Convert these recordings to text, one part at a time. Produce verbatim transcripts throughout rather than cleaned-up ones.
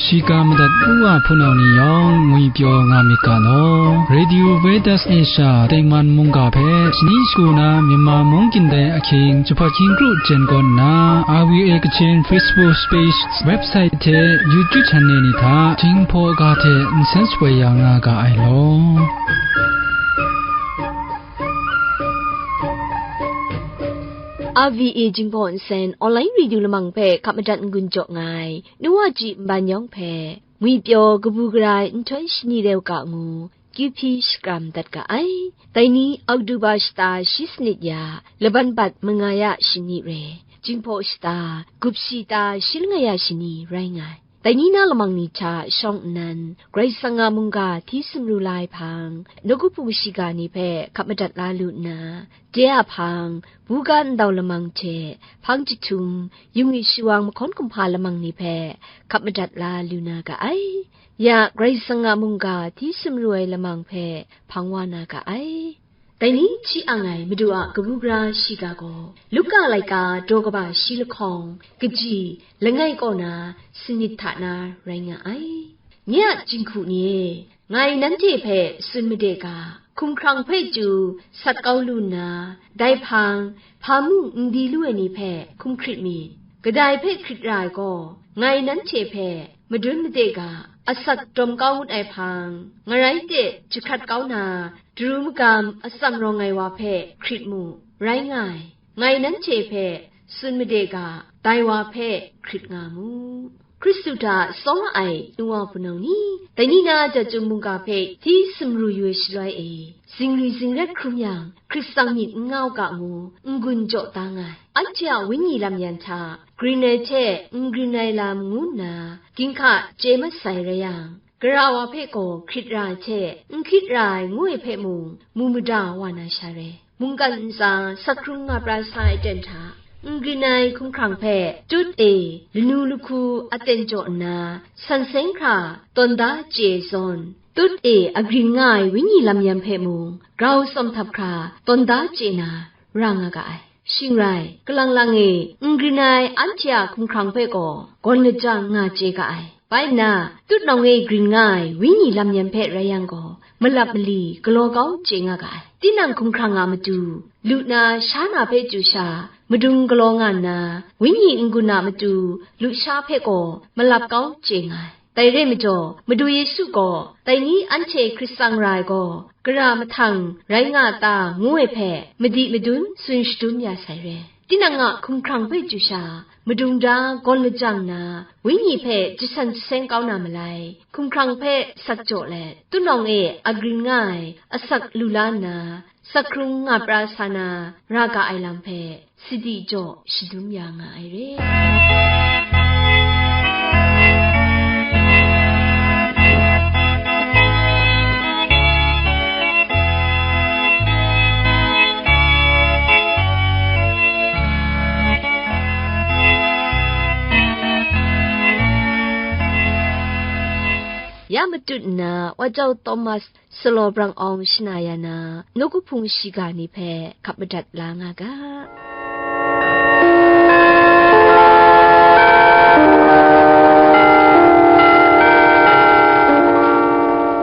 Shiga madat u wa hpunau ni yawng ngwi pyaw nga myit ga law. Radio Veritas Asia tengman mungga hpe shani shagu na Myanmar mung kyin dai ahkying jahpat hkying kru jen kawn nna, R V A Kachin Facebook page, website hte YouTube channel ni hta Jinghpaw ga hte nsen shapoi ya nga ga ai law. R V A Jinghpaw nsen online radio lamang hpe hkap madat n-gun jaw nga ai, nu wa ji nban yawng hpe, ngwi pyaw kabu gara ai nhtoi shani rau ga ngu, Q P shakram dat ga ai. Dai ni, Oktoba shata shi sanit ya, laban bat manga ya shani re, Jinghpaw shata, gup shi ta shi langai ya shani rai nga ai. Dai ni na lamang ni hta shawng nnan, Karai Kasang a mungga hti sumru la ai hpang, nawku hpung shiga ni hpe hkap madat la lu nna, de a hpang, buga ndau lamang hte, hpang jahtum, yungwi shawang mahkawn kumhpa lamang ni hpe hkap madat la lu na ga ai. Ya, Karai Kasang a mungga hti sumru ai lamang hpe hpang wa na ga ai. Dai ni hti ang ai Madu a kabu gara shiga gaw, Luka laika daw kaba shi lahkawng, kaji langai kaw na sanit hta na rai nga ai. Nye a jinghku ni e, ngai nanhte hpe tsun made ga, hkumhkrang hpe chyu sat kau lu nna, dai hpang, hpa mung n di lu ai ni hpe hkum hkrit mi. Kadai hpe hkrit ra ai gaw, ngai nanhte hpe madun made ga, asak dawm kau ngut ai hpang, ngarai de jahkrat kau na, daru magam atsam rawng ai wa hpe hkrit mu, rai nga ai. Ngai nanhte hpe tsun made ga, dai wa hpe hkrit nga mu. Hkristu hta tsawm ai nu wa hpunau ni, dai ni na chyum mungga hpe hti sumru yu ai shaloi e, zingri zingret hkrum yang, hkrit tsang myit n nga u ga ngu, n-gun jaw da nga ai. Anhte a wenyi lam yan hta, grin ai hte n grin ai lam ngu nna, ginhka chye masai rai yang, gara wa hpe gaw hkrit ra ai hte, n hkrit ra ai ngu ai hpe mung, mu mada wa na sha re. Mungkan ntsa, sakhkrung nga pra sa ai ten hta, n grin ai hkumhkrang hpe tut e, lanu lahku aten jaw nna, san seng hkra tawn da chye ai zawn, tut e agrin nga ai wenyi lam yan hpe mung, grau tsawm htap hkra tawn da chye na ra nga ga ai. Shing rai, kalang lang e, n grin ai anhte a hkumhkrang hpe gaw gawn lajang nga chye ga ai. Bai nna, tutnawng e grin nga ai wenyi lam yan hpe rai yang gaw, malap mali galaw kau chye nga ga ai. Tinang hkumhkrang a matu, lu na sha na hpe chyu sha, madung galaw nga nna, wenyi n-gun a matu, lusha hpe gaw malap kau chye nga ai. Dai re majaw, Madu Yesu gaw, dai ni anhte hkrit tsang ra ai gaw, gara mahtang rai nga a ta, ngu ai hpe, madi madun tsun shadum ya sai re. Tinang a hkumhkrang hpe chyu sha, madung da gawn lajang nna, wenyi hpe jasan jaseng kau na malai, hkumhkrang hpe sat jaw let, tutnawng e agrin nga ai asak lu la nna, sakhkrung nga pra sa na ra ga ai lam hpe, sadi jaw shadum ya nga ai re. Ya matut nna, Wa Jau Thomas Salaw Brang Awng shana ya na, nawku hpung shiga ni hpe hkap madat la nga ga.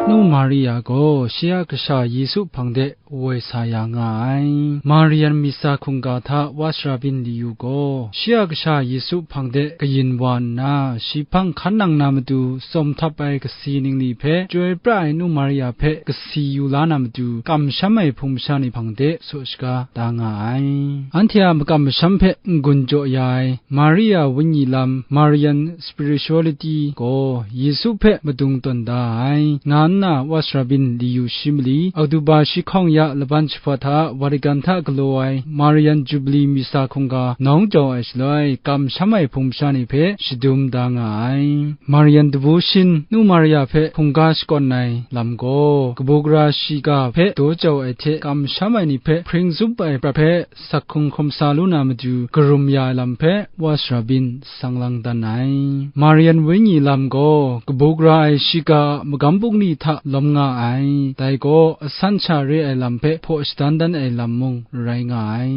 Nu Maria gaw shi a kasha Yesu hpang de woi sa ya nga ai. Marian misa hkungga hta wa sara byin li yu gaw, shi a kasha Yesu hpang de kayin wa nna, shi hpang hkan nang na matu tsawm htap ai kasi ningli hpe, chyoi pra ai nu Maria hpe kasi yu la na matu, kamsham ai hpung masha ni hpang de saw shaga da nga ai. Anhte a makam masham hpe n-gun jaw ya ai Maria wenyi lam, Marian spirituality gaw Yesu hpe madung tawn da ai, nga nna wa sara byin li yu shi mali, Oktoba shi hkawng ya laban jahpa hta Vatican hta galaw ai Marian Jubilee misa hkungga nawng jau ai shaloi, kamsham ai hpung masha ni hpe shadum da nga ai. Marian devotion, nu Maria hpe hkungga shakawn ai lam gaw, kabu gara shiga hpe daw jau ai hte kamsham ai ni hpe hpring zup ai prat hpe, sakhkrung hkrum sa lu na matu, karum ya ai lam hpe wa sara byin sang lang dan ai. Marian wenyi lam gaw, kabu gara ai shiga a magam bungli hta lawm nga ai, dai gaw asan sha re ai lam hpe hpaw shadan dan ai lam mung rai nga ai.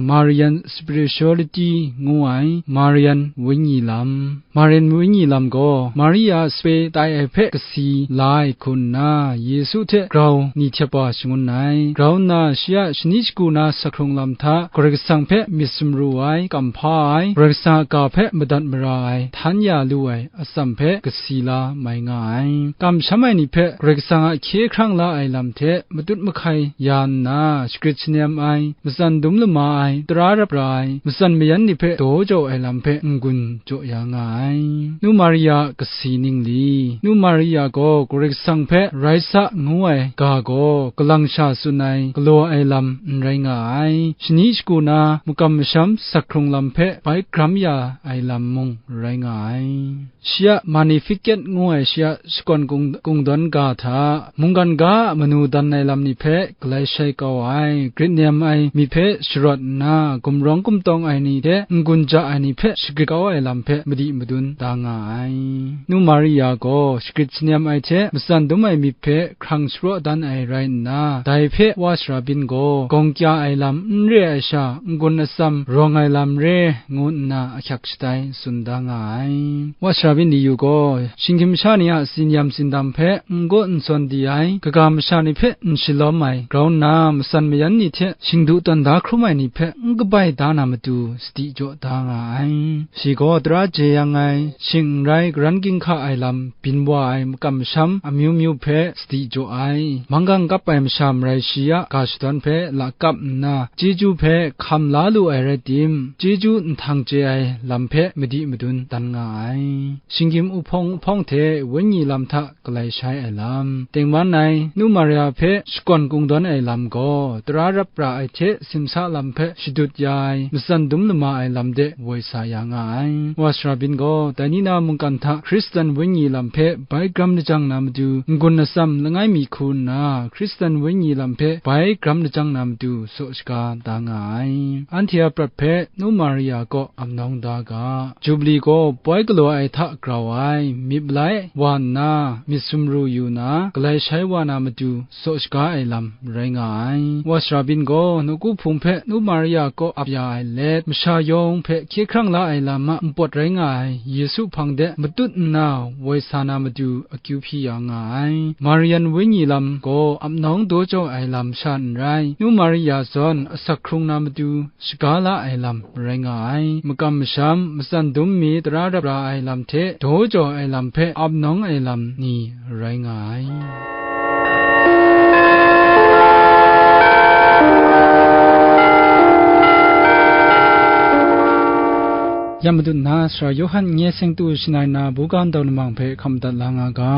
Marian Spirituality ngu ai Marian Wenyi lam. Marian Wenyi lam gaw Maria sape tai ai hpe kasi la ai hku nna, Yesu hte grau ni hte wa shangun ai. Grau nna shi a shani shagu na sak hkrung lam hta Karai Kasang hpe myit sumru ai, kamhpa ai, Karai Kasang a ga hpe madat mara ai, htan ya lu ai atsam hpe kasi la mai nga ai. Kamsham ai ni hpe Karai Kasang a hkye hkrang la ai lam hte matut mahkai ya nna, shagrit shanem ai, matsan dum lama ai, tara rap ra ai, matsan mayan ni hpe daw jaw ai lam hpe n-gun jaw ya nga ai. Nu Maria kasi ningli. Nu Maria gaw Karai Kasang hpe rai sa ngu ai ga gaw kalang sha tsun ai, galaw ai lam n rai nga ai. Shani shagu na makam masham sak hkrung lam hpe bai gram ya ai lam mung rai nga ai. Shi a Magnificat ngu ai shi a shakawn kung-, kungdawn ga hta, mungkan ga a manu dan ai lam ni hpe galai shai kau ai, grit nem ai myit hpe sharawt nna, gumrawng gumtawng ai ni hte n-gun ja ai ni hpe shagrit kau ai lam hpe madi madun da nga ai. Nu Maria gaw shagrit shanem ai hte matsan dum ai myit hpe hkrang sharaw dan ai rai nna, dai hpe wa Sara Bin gaw gawng kya ai lam n re ai sha, n-gun atsam rawng ai lam re, ngu nna ahkyak shatai tsun da nga ai. Wa Sara Bin Liyu gaw, shinggyim sha ni a tsin-yam tsindam hpe n gaw n sawn di ai, kaga masha ni hpe n shalawm ai, grau nna matsan mayan ni hte shingdu tawn da hkrum ai ni hpe n kabai da na matu, sadi jaw da nga ai. Shi gaw tara jeyang ai, shing n rai, karan ginhka ai lam, byin wa ai makam masham amyu myu hpe sadi jaw ai. Manggang kap ai masha marai shi a ga shadawn hpe lakap nna, chyeju hpe hkam la lu ai rai tim, chyeju nhtang chye ai lam hpe madi madun dan nga ai. Shinggyim uhpawng uhpawng hte wenyi lam hta galai shai ai lam, tengman ai Nu Maria hpe shakawn kungdawn ai lam gaw, tara rap ra ai hte simsa lam hpe shadut ya ai, matsan dum lama ai lam de woi sa ya nga ai. Wa Sara Bin gaw, dai ni na mungkan hta Hkristan wenyi lam hpe bai gram lajang na matu, n-gun atsam langai mi hku nna, Hkristan wenyi lam hpe bai gram lajang na matu saw shaga da nga ai. Anhte a prat hpe Nu Maria kaw ap nawng da ga. Jubli gaw poi galaw ai hta grau ai, myit malai wa nna, myit sumru yu na, galai shai wa na matu, saw shaga ai lam rai nga ai. Wa Sara Bin gaw nawku hpung hpe Nu Maria kaw ap ya ai let, masha yawng hpe hkye hkrang la ai lam a npawt rai nga ai Yesu hpang de matut nna woi sa na matu akyu hpyi ya nga ai. Marian wenyi lam gaw ap nawng daw jaw ai lam sha n rai, Nu Maria zawn asak hkrung na matu shaga la ai lam rai nga ai. Makam masham, matsan dum mi tara rap ra ai lam hte daw jaw ai lam hpe ap nawng ai lam ni rai nga ai. Ya matut nna, Sara Yawhan Nye Seng Tu Shangai Na Buga Ntau Lamang hpe hkam dat la nga ga.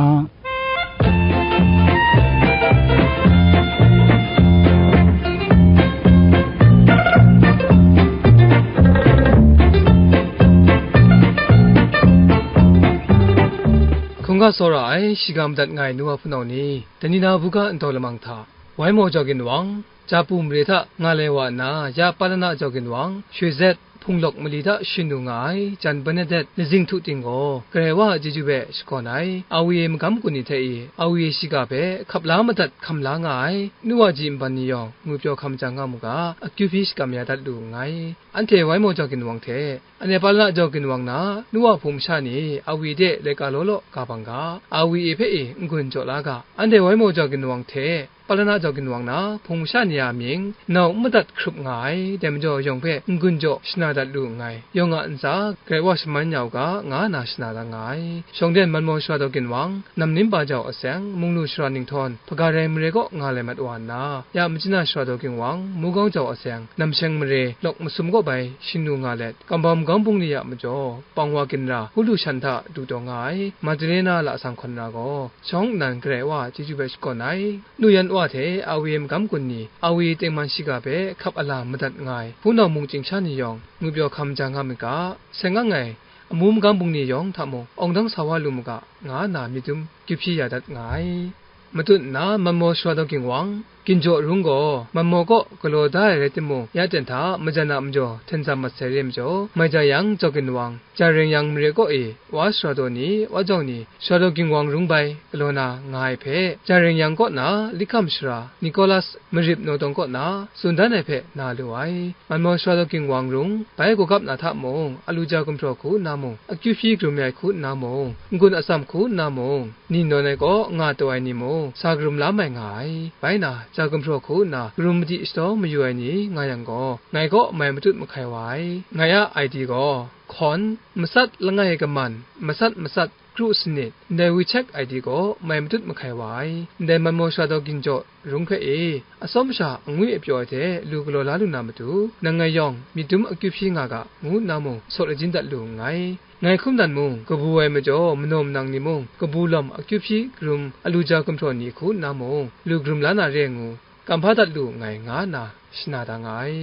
Hkungga tsawra ai, shiga madat nga ai nu wa hpunau ni, dai ni na buga ntau lamang hta, Waimaw Jau Ginwang, Japu mare hta nga lai wa nna, ya Palana Jau Ginwang, Shwe Zet, Hpunglawk mali hta shanu nga ai, jan Bernadette Lazing Htu Ting gaw, Karai Wa a chyeju hpe shakawn ai, Awi magam kun ni hte i, Awi shiga hpe hkap la madat hkam la nga ai, nu wa ji nban ni yawng, ngwipyaw hkam jang nga mu ga, akyu hpyi shakam ya dat lu nngai. Anhte Waimaw Jau Ginwang hte, Ane Palana Jau Ginwang na, nu wa hpung masha ni, Awi de laika law law ga bang ga, Awi e hpe e n-gun jaw la ga, anhte Waimaw Jau Ginwang hte, Palana Jau Ginwang na, hpung masha ni a mying, nau n madat hkrup nga ai, dai majaw yawng hpe n-gun jaw shana dat lu nngai. Yawng a ntsa, Karai Wa shaman ya u ga, nga na shana dat nga ai. Shawng den Manmaw Sara Daw Ginwang, Nam Nim Pa Jau Aseng, Munglu Sara Ninghtawn, Hpaga Rai mare kaw nga lai mat wa nna, ya Machina Sara Daw Ginwang, Mugawng Jau Aseng, Namsheng mare, Lawk Masum kaw bai shanu nga let, Kambam Gawng Bungli a majaw, Pangwa Ginra, Hulu Shan hta du taw nga ai, Madalena lasang hkawn na gaw, shawng nnan Karai Wa chyeju hpe shakawn ai. Nu yan wa hte Awi magam kun ni, Awi tengman shiga hpe hkap ala madat nga ai, hpunau mung chying sha ni yawng, ngwipyaw hkam ja nga myit ga, seng ang ai, amu magam bungli yawng hta mung, awng dang sa wa lu mu ga, nga na myit dum kyu hpyi ya dat nga ai. Matut nna, Manmaw Sara Daw Ginwang, Ginjaw rung gaw Manmaw kaw galaw da ai rai timung, ya ten hta majan a majaw hten sam mat sai re ai majaw, mai ja yang, Jau Ginwang, Jan Ring Yang mare kaw e wa sara daw ni, wa jawng ni, sara daw Ginwang rung bai galaw na nga ai hpe, Jan Ring Yang kaw na Likham Sara Nicholas Marip Nawtawng kaw na tsun dan ai hpe na lu ai. Manmaw sara daw Ginwang rung bai gawgap na hta mung, alu ja gumhpraw hku nna mung, akyu hpyi karum ai hku nna mung, n-gun atsam hku nna mung, ni nawn ai kaw nga taw ai ni mung, sa karum lam ai nga ai. Bai na, ja gumhpraw hku nna karum madi shadaw mayu ai ni nga yang gaw, ngai kaw mai matut mahkai wa ai. Ngai a I D gaw, hkawn, matsat langai kaman, matsat matsat, kru sanit, ndai WeChat I D gaw mai matut mahkai wa ai. Ndai Manmaw sara daw Ginjaw rung hpe e, atsawm sha angwi apyaw ai hte lu galaw la lu na matu, nang ngai yawng myit dum akyu hpyi nga ga, ngu nna mung saw lajin dat lu nngai. Ngai hkum dan mung, kabu ai majaw manaw manang ni mung, kabu lawm akyu hpyi karum alu ja gumhpraw ni hku nna mung, lu karum la na re ai ngu, kamhpa dat lu nngai, nga nna shana da nga ai.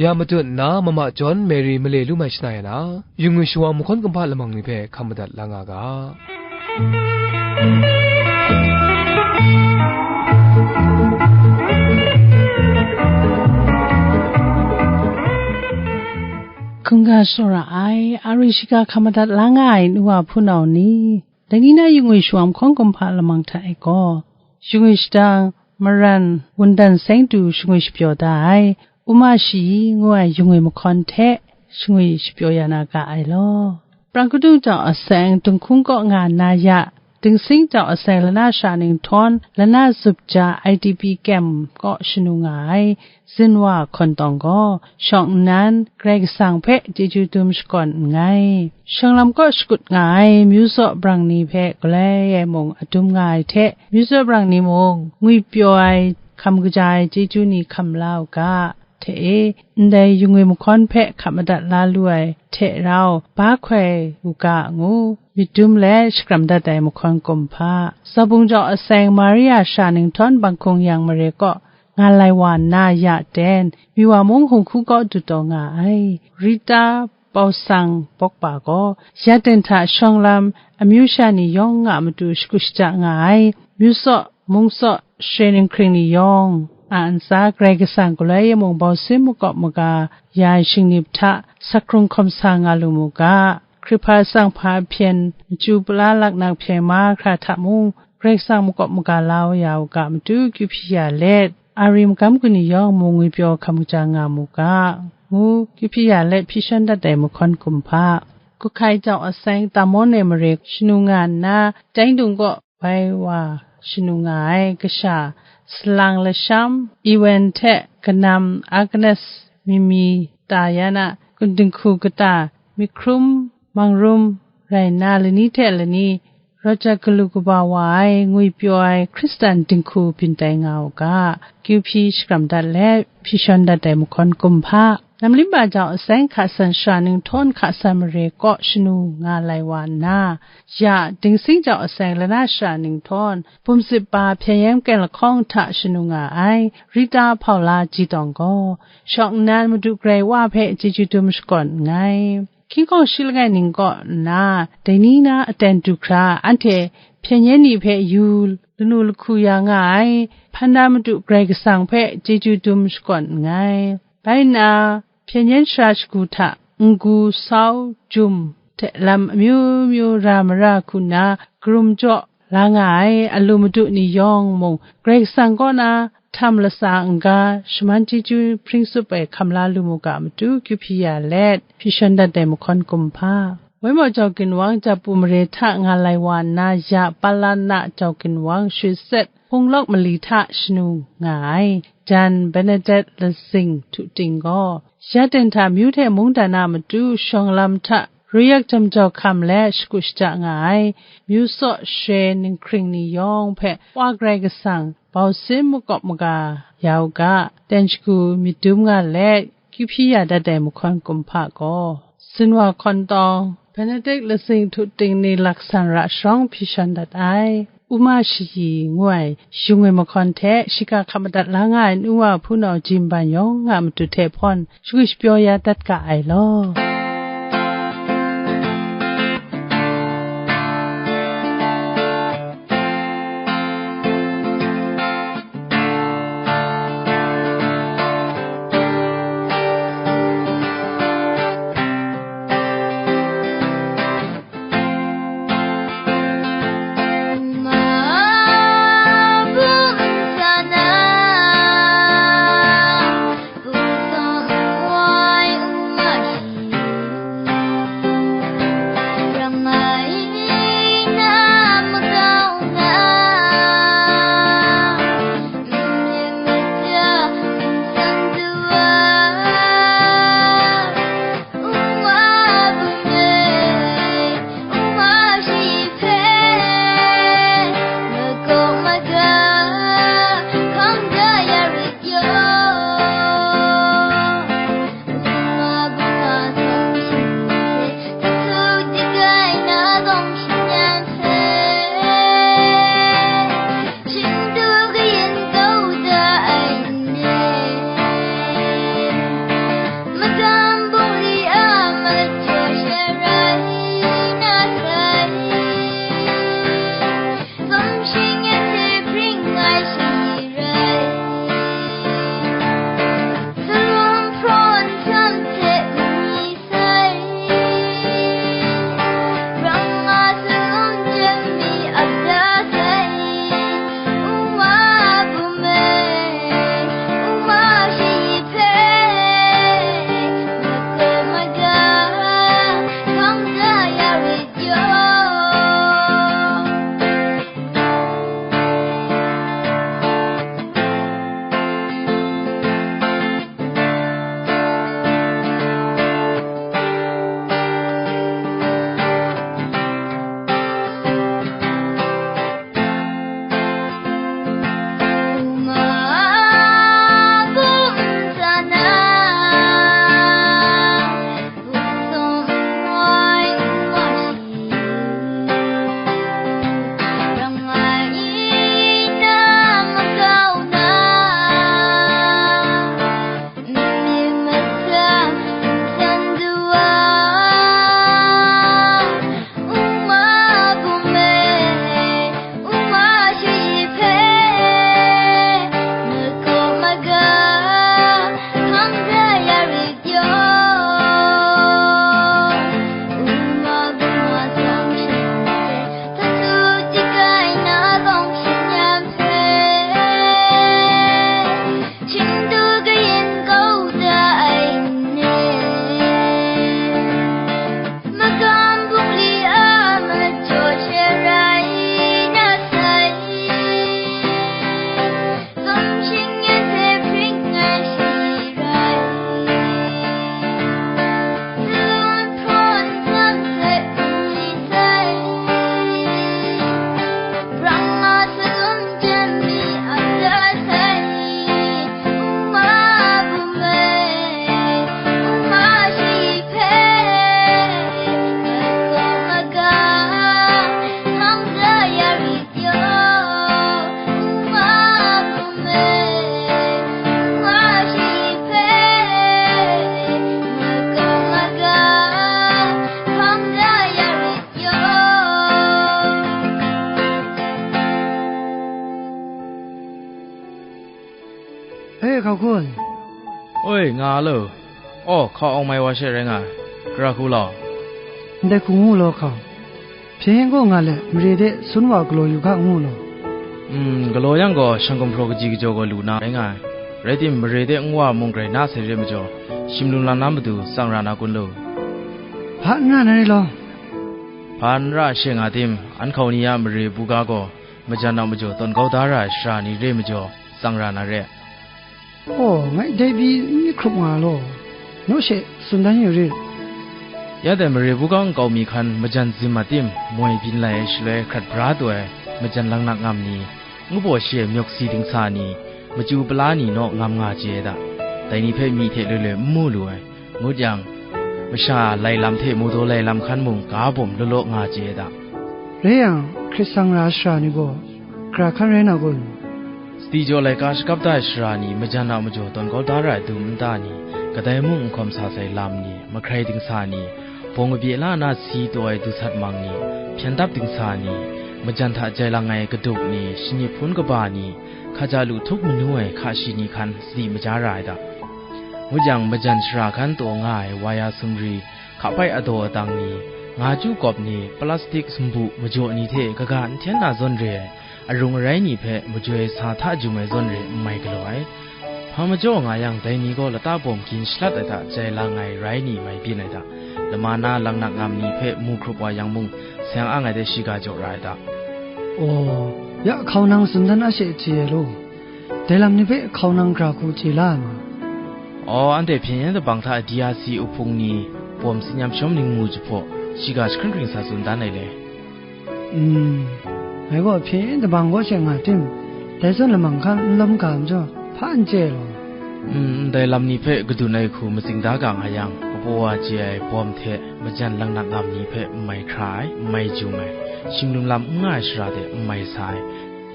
Ya matut nna, Mama John Mary male lu mai shana ya na, yu ngwi shu wa mahkawn kumhpa lamang ni hpe hkam madat la nga ga. Hkungga tsawra ai, a ri shiga hkam madat la nga ai nu wa hpunau ni, dai ni na yu ngwi shu wa mahkawn kumhpa lamang hta e gaw, yu ngwi shadang, maran, wundan seng du shangwi shapyaw da ai, Uma Shayi ngu ai yu ngwi mahkawn hte shangwi shapyaw ya na ga ai law. Prang kadung jau aseng, dinghkung kaw nga nna ya, dingsing jau aseng, lana sha ninghtawn, lana zup ja I D P kem kaw shanu nga ai, Zinwa Hkawn Tawng gaw, shawng nnan, Karai Kasang hpe chyeju dum shakawn nngai. Shawng lam kaw shakut nga ai, myu zaw brang ni hpe galoi ai mung a dum nga ai hte, myu zaw brang ni mung ngwipyaw ai, hkam kaja ai chyeju ni hkam la u ga, hte e, ndai yu ngwi mahkawn hpe hkap madat la lu ai hte rau, ba hkoi u ga ngu, myit dum let shakram dat ai mahkawn kumhpa. Zabung jau aseng, Maria sha ninghtawn banghkung yang mare kaw, nga lai wa nna ya ten, Miwa mung hung hku kaw du taw nga ai. Rita Pausang Bawkpa gaw, ya ten hta shawng lam amyu sha ni yawng a matu shagu shaja nga ai, myu saw, mung saw, share ninghkring ni yawng a ntsa Karai Kasang galoi yamung bau sin makawp maga ya ai shingnip hta sakrung hkawm sa nga lu mu ga, Hkrihpa tsang hpa hpyen machyu pala laknak hpyen mahkra hta mung, Karai Kasang makawp maga la ya u ga matu kyu hpyi ya let, a ri magam kaw ni yawng mung ngwipyaw hkam kaja nga mu ga, ngu kyu hpyi ya let hpyi shawn dat ai mahkawn kumhpa. Kuhkai jau aseng, Tamon ai mare shanu nga nna, Taidung kaw bai wa shanu nga ai kasha, salang lasham, Ewen hte kanam, Agnes, Mimi, Tayana, Kundinghku kata, Myit Hkrum, Mangrum, rai nna lani hte lani, rawt jat galu kaba wa ai, ngwipyaw ai Hkristan dinghku byin tai nga u ga, kyu hpyi shakram dat let, hpyi shawn dat ai mahkawn kumhpa. Namlimba jau aseng, hka san shara ninghtawn hka san mare kaw shanu nga lai wa nna, ya, dingsing jau aseng, lana shara ninghtawn, bum sip ba hpyen yen keng lahkawng hta shanu nga ai, Rita Paula Jitawng gaw, shawng nnan Madu Karai Wa hpe chyeju dum shakawn nngai. Hkying hkawng shi langai ning kaw nna, dai ni na aten du hkra, anhte hpyen yen ni hpe yu lanu lahku ya nga ai, hpan na Madu Karai Kasang hpe chyeju dum shakawn nngai. Bai nna, hpyen yen shara shagu hta, n-gu, sau, jum, hte lam amyu myu ra mara hku nna, karum jaw, la nga ai, alu madu ni yawng mung, Karai Kasang kaw na htam latsa n-ga, shaman chyeju hpring tsup ai hkam la lu mu ga matu, kyu hpyi ya let, hpyi shawn dat ai mahkawn kumhpa. Waimaw jau ginwang, Japu mare hta nga lai wa nna, ya Palana jau ginwang, shwi set, hpung lawk mali hta shanu nga ai, jan Benedict Lasing Htu Ting gaw, ya ten hta amyu hte mungdan a matu shawng lam hta, ruyak jam jau hkam let shagu shaja nga ai, myu saw share ninghkring ni yawng hpe Wa Karai Kasang bau sin makawp maga ya u ga, ten shagu myit dum nga let, kyu hpyi ya dat ai mahkawn kumhpa gaw, Sinwa Hkawn Tawng, Benedict Lasing Htu Ting ni laksan ra sharawng hpyi shawn dat ai, Uma Shayi ngu ai, yu ngwi mahkawn hte shiga hkap madat la nga ai nu wa hpunau jin ban yawng a matu hte hpawn, shagwi shapyaw ya dat ga ai law. Hkau kun. Oi, nga a lo. Aw, hkau awng mai wa she rai nga ai. Gara hku law. Ndai hku ngu law hkau. Hpyen gaw nga let, mare de sun wa galaw yu ga ngu law. Mm, galaw yang gaw, shang gumhpraw kaji kajaw gaw lu na rai nga ai. Rai tim, mare de nwa mung grai na sai re majaw, shim lum lam na matu tsang ra na kun lu? Hpa n ra na re law. Hpa n ra she nga tim, an hkau ni a mare buga gaw, majan a majaw tawn kau da ra ai shara ni re majaw, tsang ra na re. Aw, ngai dai pyi n myit hkrup nga law, naw she tsun dan yu rit. Ya dai mare buga nkau mi hkan majan zim a tim, moi byin lai ai shaloi hkrat bra taw ai majan langnak ngam ni, ngu baw shi ai myawk si dingsa ni, machyu pala ni naw ngam nga chye ai da. Dai ni hpe myi hte loi loi n mu lu ai. Ngut yang, masha lai lam hte mawdaw lai lam hkan mung ga bawm law law nga chye ai da. Rai yang, hkrit sang ra ai shara ni gaw, gara hkan rai na kun? Sadi jaw laika shakap da ai shara ni majan a majaw tawn kau da ra ai dum nta ni, kadai mung n hkawm sa sai lam ni, mahkrai dingsa ni, bawng kabye la na si taw ai dusat mang ni, hpyen dap dingsa ni, majan hta jai lang ai kaduk ni, shanyi hpun kaba ni, hkaja lu htup manu ai hka shi ni hkan sadi maja ra ai da. Ngut yang, majan shara hkan taw nga ai waya sumri, hkapai adaw adang ni, nga chyu kawp ni, plastik sumbu majaw ni hte kaga n hten na zawn re ai, arung arai ni hpe majoi sa hta jung ai zawn re n mai galaw ai. Hpa majaw nga yang, dai ni gaw lata bawm gin shalat ai hta jai lang ai rai ni mai byin ai hta, lama na langnak ngam ni hpe mu hkrup wa yang mung, seng ang ai de shiga jaw ra ai hta. Aw, ya hkau nang tsun dan a she chye ai law. Dai lam ni hpe hkau nang gara hku chye la ai ma? Aw, anhte hpyen yen dabang hta D R C uhpung ni bawm tsin yam shawm ning mu jahpaw, shiga jahkring hkring sa tsun dan ai le. Mm, ngai gaw hpyen yen dabang kaw she nga tim, dai zawn lamang hkan n lawm ga majaw, hpa n chye law. Mm, ndai lam ni hpe kadun ai hku matsing da ga nga yang, kapaw wa chye ai bawm hte majan langnak ngam ni hpe n mai hkra ai, n mai jum ai, shim lum lam n nga ai shara de n mai sa ai,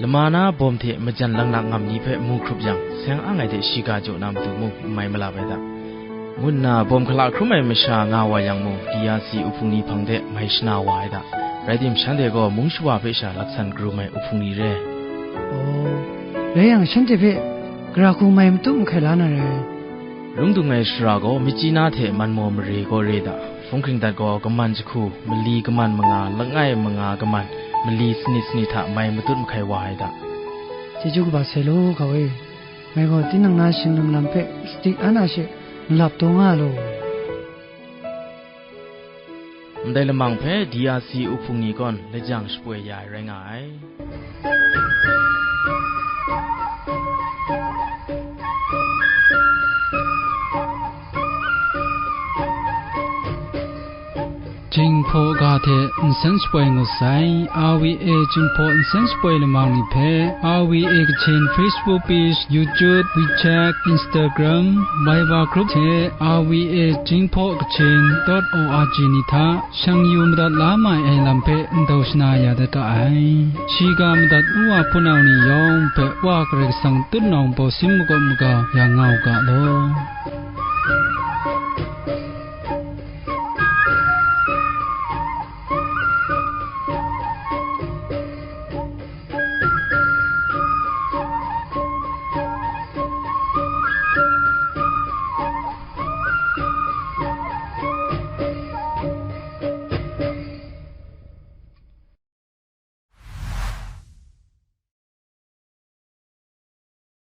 lama na bawm hte majan langnak ngam ni hpe mu hkrup yang, seng ang ai de shiga jaw na matu mung n mai malap ai da. Ngu nna bawm hkala hkrum ai masha nga wa yang mung, D R C uhpung ni hpang de mai shana wa ai da. Rai tim, shanhte gaw mung shawa hpe sha laksan karum ai uhpung ni re. Aw, rai yang, shanhte hpe gara hku mai matut mahkai la na rai. Lung dung ai shara gaw, Myitkyina hte Manmaw mare gaw re da. Hpung hkring dat gaw, kaman jahku, mali kaman manga, langai manga kaman, mali sanit sanit hta mai matut mahkai wa ai da. Chyeju kaba sai law, hkau e. Ngai gaw tinang na shim lum lam hpe sadi an a she malap taw nga law. Ndai lamang hpe D R C uhpung ni gaw lajang shapoi ya ai rai nga ai. Jinghpaw ga hte nsen shapoi ngut sai, R V A Jinghpaw nsen shapoi lamang ni hpe, R V A Kachin Facebook page, YouTube, WeChat, Instagram, Viber group hte R V A Jinghpaw Kachin dot O R G ni hta shang yu madat la mai ai lam hpe ndau shana ya dat ga ai. Shiga madat nu wa hpunau ni yawng hpe Wa Karai Kasang tutnawng bawsin makawp maga ya nga u ga law.